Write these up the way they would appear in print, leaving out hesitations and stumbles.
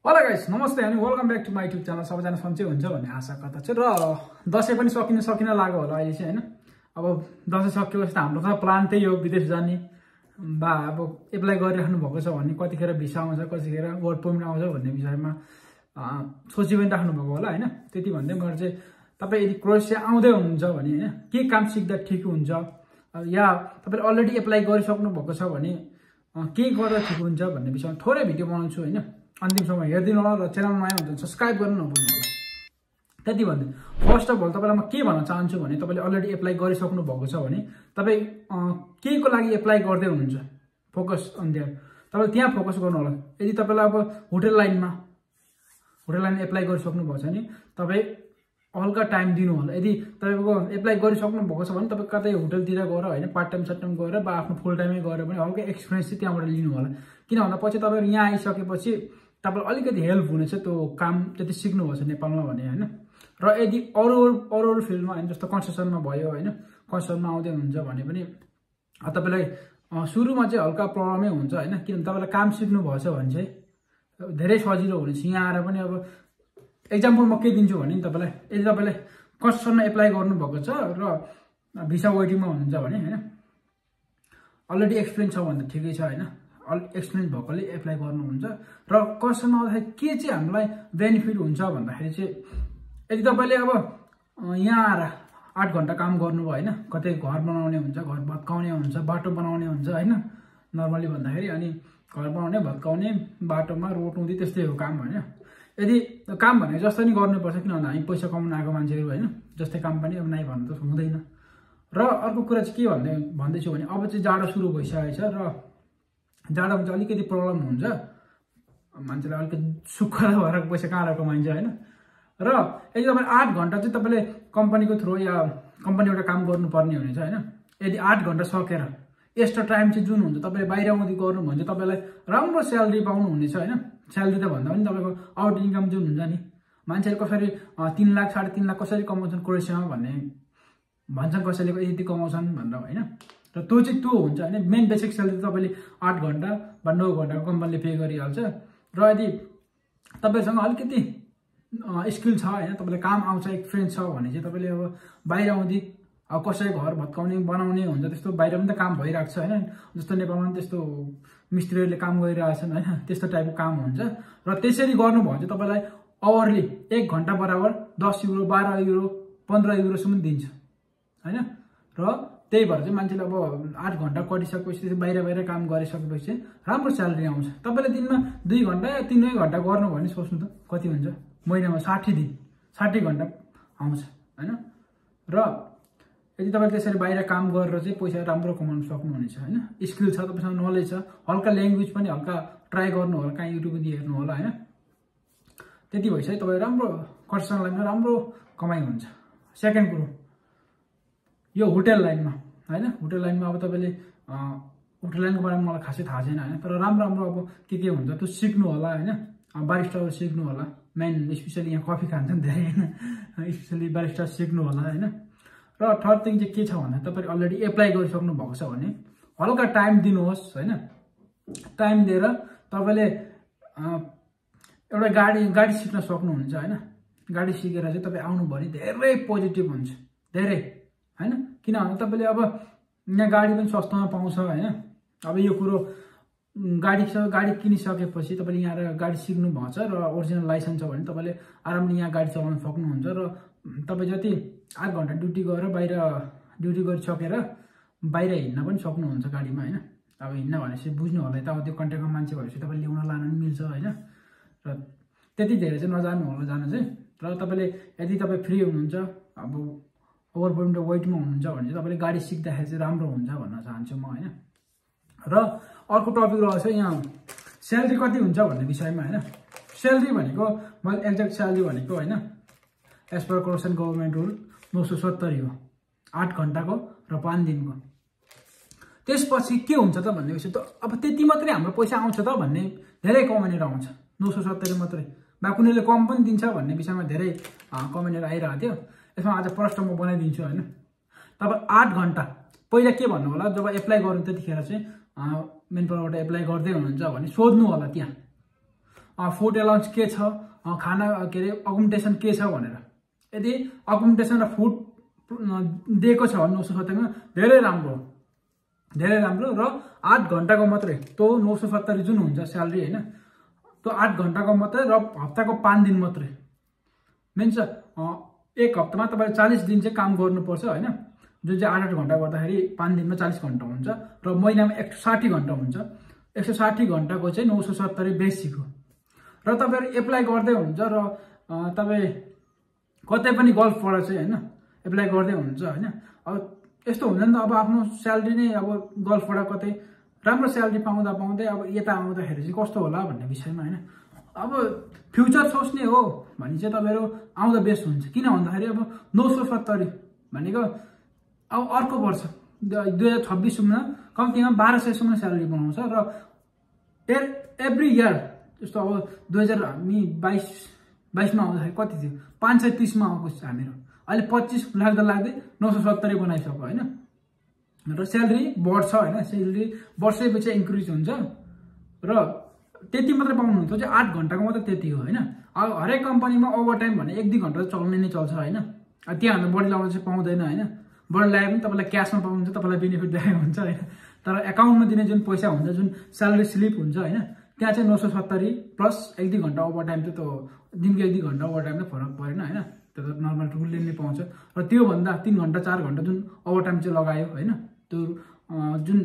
Hello guys, नमस्ते अनि welcome back to my YouTube channel. सबैजना सन्चै हुन्छ भन्ने आशा गर्दछु र दसैँ पनि सकिन लाग्यो होला अहिले चाहिँ हैन। अब दसैँ सकिएपछि त हाम्रो त प्लान त्यही हो, विदेश जाने। बा अब एप्लाई गरिराख्नु भएको छ भने कतिखेर भिसा आउँछ, कतिखेर वर्क परमिट आउँछ भन्ने विषयमा सोची पनि राख्नु भएको होला हैन। त्यति भन्दै मैले चाहिँ तपाईँ यदि क्रोएसिया आउँदै हुनुहुन्छ भने हैन, के काम सिक्दा ठिक हुन्छ या तपाईले अलरेडी एप्लाई गरिसक्नु भएको छ भने के गर्दा ठिक हुन्छ भन्ने विषयमा थोरै भिडियो बनाउँछु हैन। अन्तिमसम्म हेरिदिनु होला र च्यानलमा नयाँ हुनुहुन्छ सब्स्क्राइब गर्नु नभुल्नु होला। त्यति भन्दै फर्स्ट अफ अल तपाईँलाई म के भन्न चाहन्छु भने तपाईँले अलरेडी एप्लाई गरिसक्नु भएको छ भने तपाईँ के को लागि एप्लाई गर्दै हुनुहुन्छ, फोकस अन देयर। तपाईँले त्यहाँ फोकस गर्नु होला। यदि तपाईँलाई अब होटल लाइनमा एप्लाई गरिसक्नु भएको छ भने तपाईँ हल्का टाइम दिनु होला। यदि तपाईँको एप्लाई गरिसक्नु भएको छ भने तपाईँ कतै होटलतिर गएर होइन, पार्ट टाइम गएर बा आफ्नो फुल टाइमै गएर पनि हल्का एक्सपिरियन्स चाहिँ त्यहाँबाट लिनु होला। किन भन्दा पछि तपाईँहरू यहाँ आइसकेपछि तपाईँलाई अलिकति हेल्प हुनेछ त्यो काम जति सिक्नुभएको छ नेपालमा भने होइन। र यदि अरू फिल्डमा होइन, जस्तो कन्स्ट्रक्सनमा भयो होइन, कन्स्ट्रक्सनमा आउँदै हुन्छ भने पनि तपाईँलाई सुरुमा चाहिँ हल्का प्रब्लमै हुन्छ होइन। किनभने तपाईँलाई काम सिक्नुभएको छ भने चाहिँ धेरै सजिलो हुनेछ। यहाँ आएर पनि अब एक्जाम्पल म के दिन्छु भने तपाईँलाई, यदि तपाईँले कन्स्ट्रक्सनमा एप्लाई गर्नुभएको छ र भिसा वेटिङमा हुनुहुन्छ भने होइन, अलरेडी एक्सपिरियन्स छ भने त ठिकै छ होइन। एक्सपिरियन्स भएकोले एप्लाई गर्नुहुन्छ। र कन्स्ट्रक्सनमा आउँदाखेरि के चाहिँ हामीलाई बेनिफिट हुन्छ भन्दाखेरि चाहिँ यदि तपाईँले अब यहाँ आएर 8 घन्टा काम गर्नुभयो होइन, कतै घर बनाउने हुन्छ, घर भत्काउने हुन्छ, बाटो बनाउने हुन्छ होइन, नर्मली भन्दाखेरि। अनि घर बनाउने, भत्काउने, बाटोमा रोड हुँदै त्यस्तै हो काम होइन। यदि काम भनेको जस्तो नि गर्नुपर्छ, किनभने हामी पैसा कमाउन आएको मान्छेहरू होइन, जस्तै काम पनि अब नाइ भन्नु त हुँदैन। र अर्को कुरा चाहिँ के भन्दैछु भने अब चाहिँ जाडो सुरु भइसकेको छ र जाडोमा चाहिँ अलिकति प्रब्लम हुन्छ, मान्छेलाई अलिकति सुख भएर पैसा कहाँ कमाइन्छ होइन। र यदि तपाईँ 8 घन्टा चाहिँ तपाईँले कम्पनीको थ्रु या कम्पनीबाट काम गर्नुपर्ने हुनेछ होइन। यदि 8 घन्टा सकेर एक्स्ट्रा टाइम चाहिँ जुन हुन्छ तपाईँले बाहिर आउँदै गर्नु भने चाहिँ तपाईँलाई राम्रो स्यालेरी पाउनु हुनेछ होइन। स्यालेरी त भन्दा पनि तपाईँको आउट इन्कम जुन हुन्छ नि, मान्छेले कसरी 3 लाख 3.5 लाख कसरी कमाउँछन् क्रोएसियामा भन्ने भन्छन्, कसैले यति कमाउँछन् भनेर होइन। र त्यो चाहिँ त्यो हुन्छ होइन। मेन बेसिक स्यालेरी तपाईँले 8 घन्टा वा 9 घन्टाको कम्पनीले पे गरिहाल्छ। र यदि तपाईँसँग अलिकति स्किल छ होइन, तपाईँलाई काम आउँछ, एक्सपिरियन्स छ भने चाहिँ तपाईँले अब बाहिर आउँदै अब कसै घर भत्काउने बनाउने हुन्छ, त्यस्तो बाहिर पनि त काम भइरहेको छ होइन। जस्तो नेपालमा पनि त्यस्तो मिस्त्रीहरूले काम गरिरहेछन् होइन, त्यस्तो टाइपको काम हुन्छ। र त्यसरी गर्नुभयो भने चाहिँ तपाईँलाई आवरली 1 घन्टा बराबर 10 युरो, 12 युरो, 15 युरोसम्म दिन्छ होइन। र त्यही भएर चाहिँ मान्छेले अब 8 घन्टा गरिसकेपछि बाहिर काम गरिसकेपछि राम्रो स्यालेरी आउँछ। तपाईँले दिनमा 2 घन्टा या 3 घन्टा गर्नुभयो भने सोच्नु त कति हुन्छ, महिनामा 60 दिन 60 घन्टा आउँछ होइन। र यदि तपाईँले त्यसरी बाहिर काम गरेर चाहिँ पैसा राम्रो कमाउन सक्नुहुनेछ होइन। स्किल छ, तपाईँसँग नलेज छ, हल्का ल्याङ्ग्वेज पनि हल्का ट्राई गर्नु होला, कहीँ युट्युबमा हेर्नु होला होइन। त्यति भइसक्यो तपाईँ राम्रो कन्स्ट्रक्सन लाइनमा राम्रो कमाइ हुन्छ। सेकेन्ड कुरो यो होटल लाइनमा होइन। होटल लाइनमा अब तपाईँले होटल लाइनको बारेमा मलाई खासै थाहा छैन होइन, तर राम्रो अब के हुन्छ त्यो सिक्नु होला होइन। बारिस्टाहरू सिक्नु होला, मेन स्पेसली यहाँ कफी खान्छन् धेरै होइन, स्पेसली बारिस्टा सिक्नु होला होइन। र थर्ड थिङ चाहिँ के छ भन्दा तपाईँले अलरेडी एप्लाई गरिसक्नु भएको छ भने हल्का टाइम दिनुहोस् होइन। टाइम दिएर तपाईँले एउटा गाडी सिक्न सक्नुहुन्छ होइन। गाडी सिकेर चाहिँ तपाईँ आउनुभयो भने धेरै पोजिटिभ हुन्छ, धेरै होइन। किनभने तपाईँले अब यहाँ गाडी पनि सस्तोमा पाउँछ होइन। अब यो कुरो गाडी किनिसकेपछि तपाईँले यहाँ आएर गाडी सिक्नु भएको छ र ओरिजिनल लाइसेन्स छ भने तपाईँले आरामले यहाँ गाडी चलाउन सक्नुहुन्छ। र तपाईँ जति 8 घन्टा ड्युटी गरेर ड्युटी गरिसकेर बाहिर हिँड्न पनि सक्नुहुन्छ गाडीमा होइन। अब हिँड्न भनेपछि बुझ्नु होला, यता त्यो कन्ट्याक्टमा मान्छे भएपछि तपाईँले ल्याउन लान पनि मिल्छ होइन। र त्यति धेरै चाहिँ नजानु होला जानु चाहिँ। र तपाईँले यदि तपाईँ फ्री हुनुहुन्छ, अब ओभर परमिट वेटमा हुनुहुन्छ भने चाहिँ तपाईँले गाडी सिक्दाखेरि चाहिँ राम्रो हुन्छ भन्न चाहन्छु म होइन। र अर्को टपिक रहेछ यहाँ स्यालेरी कति हुन्छ भन्ने विषयमा होइन। स्यालेरी भनेको मैले एक्ज्याक्ट स्यालेरी भनेको होइन, as per Croatian government rule 970 हो 8 घन्टाको र 5 दिनको। त्यसपछि के हुन्छ त भन्ने विषय त अब त्यति मात्रै हाम्रो पैसा आउँछ त भन्ने धेरै कमेन्टहरू आउँछ। 970 मात्रै बा कुनैले कम पनि दिन्छ भन्ने विषयमा धेरै कमेन्टहरू आइरहेको थियो। यसमा आज प्रश्न म बनाइदिन्छु होइन। तपाईँ 8 घन्टा पहिला के भन्नु होला, जब एप्लाई गर्नु त्यतिखेर चाहिँ मेन पावरबाट एप्लाई गर्दै हुनुहुन्छ भने सोध्नु होला त्यहाँ फुड एलाउन्स के छ, खाना के अरे अकोमोडेसन के छ भनेर। यदि अकोमोडेसन र फुड दिएको छ भने 970 मा धेरै राम्रो र 8 घण्टाको मात्रै त्यो 970 जुन हुन्छ स्यालेरी हैन, त्यो 8 घण्टाको मात्रै र हप्ताको 5 दिन मात्रै मिन्स एक हप्तामा तपाईले 40 दिन चाहिँ काम गर्नुपर्छ हैन, जुन चाहिँ 8-8 घण्टा गर्दाखेरि 5 दिनमा 40 घण्टा हुन्छ र महिनामा 160 घण्टा हुन्छ। 160 घण्टाको चाहिँ 970 बेसिक हो र तपाईहरु एप्लाई गर्दै हुन्छ र तपाई कतै पनि गल्फबाट चाहिँ हैन एप्लाई गर्दै हुन्छ हैन। अब यस्तो हुन्छ नि त, अब आफ्नो स्यालेरी नै अब गल्फबाट कतै राम्रो स्यालेरी पाउँदै अब यता आउँदाखेरि चाहिँ कस्तो होला भन्ने विषयमा हैन। अब फ्युचर सोच्ने हो भने चाहिँ तपाईहरु आउँदा बेस्ट हुन्छ। किन भन्दाखेरि अब 970 भनेको अब अर्को वर्ष 2026 सम्म कम्तीमा 1200 सम्म स्यालेरी बनाउँछ र एभ्री इयर जस्तो अब 2022 मा आउँदाखेरि कति थियो 530 मा आएको छ हामीहरु, अहिले 25 लाग्दै 970 बनाइसक्यो हैन। र स्यालेरी बढ्छ हैन, स्यालेरी वर्षैपछि इन्क्रिज हुन्छ र त्यति मात्र पाउनुहुन्छ चाहिँ 8 घण्टाको मात्र त्यति हो हैन। अब हरेक कम्पनीमा ओभरटाइम भने 1-2 घण्टा चल्ने नै चल्छ हैन। त्यहाँ भन्दा बढी लगाउन चाहिँ पाउँदैन हैन। बढी लगाए पनि तपाईलाई क्याशमा पाउनुहुन्छ, तपाईलाई बेनिफिट दिएको हुन्छ हैन। तर एकाउन्टमा दिने जुन पैसा हुन्छ, जुन स्यालेरी स्लिप हुन्छ हैन, त्यहाँ चाहिँ 970 प्लस 1-2 घण्टा ओभरटाइम चाहिँ त्यो दिनको 1-2 घण्टा ओभरटाइम त फरक परेन हैन। त्यो त नर्मल रुलले नै पाउँछ र त्यो भन्दा 3 घण्टा 4 घण्टा जुन ओभरटाइम चाहिँ लगायो हैन, त्यो जुन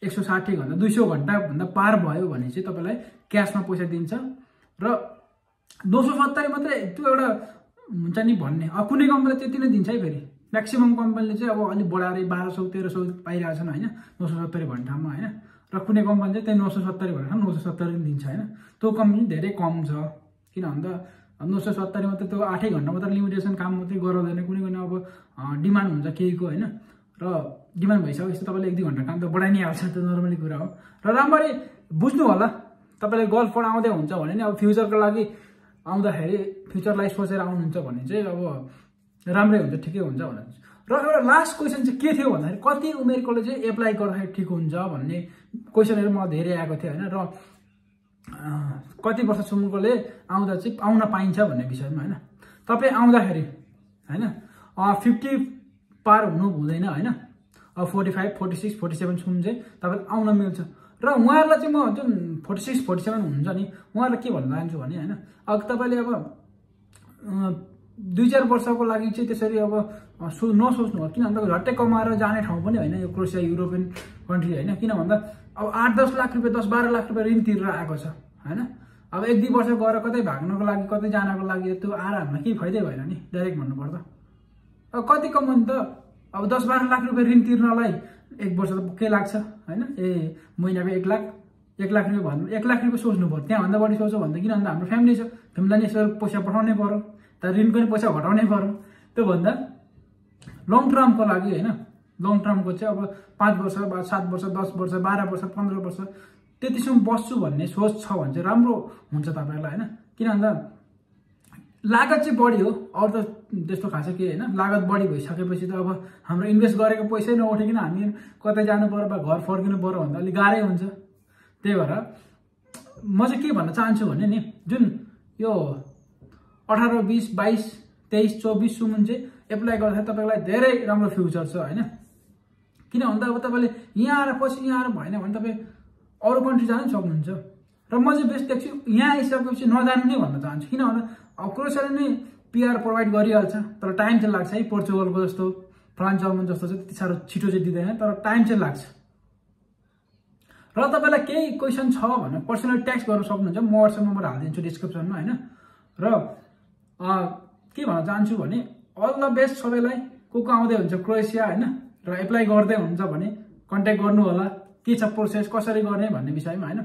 160 घण्टा 200 घण्टा भन्दा पार भयो भने चाहिँ तपाईलाई क्याशमा पैसा दिन्छ र 970 मात्रै त्यो एउटा हुन्छ नि भन्ने। अब कुनै कम्पनीले त्यति नै दिन्छ है, फेरि म्याक्सिमम कम्पनीले चाहिँ अब अलि बढाएर 1200-1300 पाइरहेछन् हैन 970 घण्टामा हैन। र कुनै कम्पनी चाहिँ त्यही 970 भनेर 970 दिन्छ हैन। त्यो कम्पनी धेरै कम छ। किन भन्दा 970 मात्रै त्यो 8 घण्टा मात्र लिमिटेसन काम मात्रै गराउँदैन, कुनै अब डिमान्ड हुन्छ केहीको हैन। र डिमान्ड भइसकेपछि तपाईले 1-2 घण्टा काम त बढाइ नै हाल्छ, त्यो नर्मली कुरा हो। र राम्ररी बुझ्नु होला, तपाईले गल्फबाट आउँदै हुन्छ भने नि अब फ्युचरको लागि आउँदाखेरि फ्युचरलाई सोचेर आउनुहुन्छ भने चाहिँ अब राम्रै हुन्छ, ठिकै हुन्छ भन्नुहुन्छ। र एउटा लास्ट क्वेसन चाहिँ के थियो भन्दाखेरि कति उमेरकोले चाहिँ एप्लाई गर्दाखेरि ठिक हुन्छ भन्ने क्वेसनहरु मलाई धेरै आएको थियो हैन। र कति वर्षसम्मकोले आउँदा चाहिँ आउन पाइन्छ भन्ने विषयमा हैन। तपाई आउँदाखेरि हैन 50 पार हुनु हुँदैन हैन। अब 45, 46, 47 सम्म चाहिँ तपाईले आउन मिल्छ। र उहाँहरुलाई चाहिँ म जुन 46, 47 हुन्छ नि, उहाँहरुलाई के भन्न चाहन्छु भने हैन, अब तपाईले अब 2-4 वर्षको लागि चाहिँ त्यसरी अब नसोच्नु हो। किन भन्दा झट्टै कमाएर जाने ठाउँ पनि हैन यो क्रोएसिया, युरोपियन कन्ट्री हैन। किन भन्दा अब 8-10 लाख रुपैयाँ 10-12 लाख रुपैयाँ ऋण तिरेर आएको छ हैन। अब 1-2 वर्ष गएर कतै भाग्नको लागि कतै जानको लागि त्यो आएर हामीलाई केही फाइदै भएन नि, डाइरेक्ट भन्नु पर्दा। अब कति कमाउनु त, अब 10-12 लाख रुपैयाँ ऋण तिर्नलाई 1 वर्ष त के लाग्छ हैन। महिनाको 1 लाख रुपैयाँ भन्नु 1 लाख रुपैयाँ सोच्नु पर्यो। त्यहाँभन्दा बढी सोच्यो भने त किन भन्दा हाम्रो फ्यामिली छ, फ्यामिलीलाई नि यसो पैसा पठाउनै पर्यो, तर ऋणको नि पैसा घटाउनै पर्यो। त्यो भन्दा लङ टर्मको लागि हैन, लङ टर्मको चाहिँ अब 5 वर्ष, 7 वर्ष, 10 वर्ष, 12 वर्ष, 15 वर्ष त्यतिसम्म बस्छु भन्ने सोच छ भने चाहिँ राम्रो हुन्छ तपाईहरुलाई हैन। किन भन्दा लागत चाहिँ बढी हो, अरु त त्यस्तो खासै के हैन। लागत बढी भइसकेपछि त अब हाम्रो इन्भेस्ट गरेको पैसै नउठिकन हामी कतै जानु पर्यो वा घर फर्किनु पर्यो भन्दा अलि गाह्रै हुन्छ। त्यही भएर म चाहिँ के भन्न चाहन्छु भने नि, जुन यो 18, 20, 22, 23, 24 सम्म चाहिँ एप्लाई गर्दाखेरि तपाईलाई धेरै राम्रो फ्युचर छ हैन। किन भन्दा अब तपाईले यहाँ आएर भएन भने तपाई अरु कन्ट्री जान सक्नुहुन्छ। र म चाहिँ बेस्ट देख्छु यहाँ आइसकेपछि नजानु नै भन्न चाहन्छु। किन भन्दा अब क्रोएसियाले नै PR प्रोभाइड गरिहाल्छ, तर टाइम चाहिँ लाग्छ है। पोर्चुगलको जस्तो, फ्रान्स, जर्मन जस्तो चाहिँ त्यति साह्रो छिटो चाहिँ दिँदैन, तर टाइम चाहिँ लाग्छ। र तपाईलाई केही क्वेसन छ भने पर्सनल टेक्स्ट गर्न सक्नुहुन्छ, म WhatsApp नम्बर हालिदिन्छु डिस्क्रिप्सनमा हैन। र के भन्न चाहन्छु भने अल द बेस्ट सबैलाई। को आउँदै हुन्छ क्रोएसिया हैन र एप्लाई गर्दै हुन्छ भने कन्ट्याक्ट गर्नु होला, के छ प्रोसेस, कसरी गर्ने भन्ने विषयमा हैन।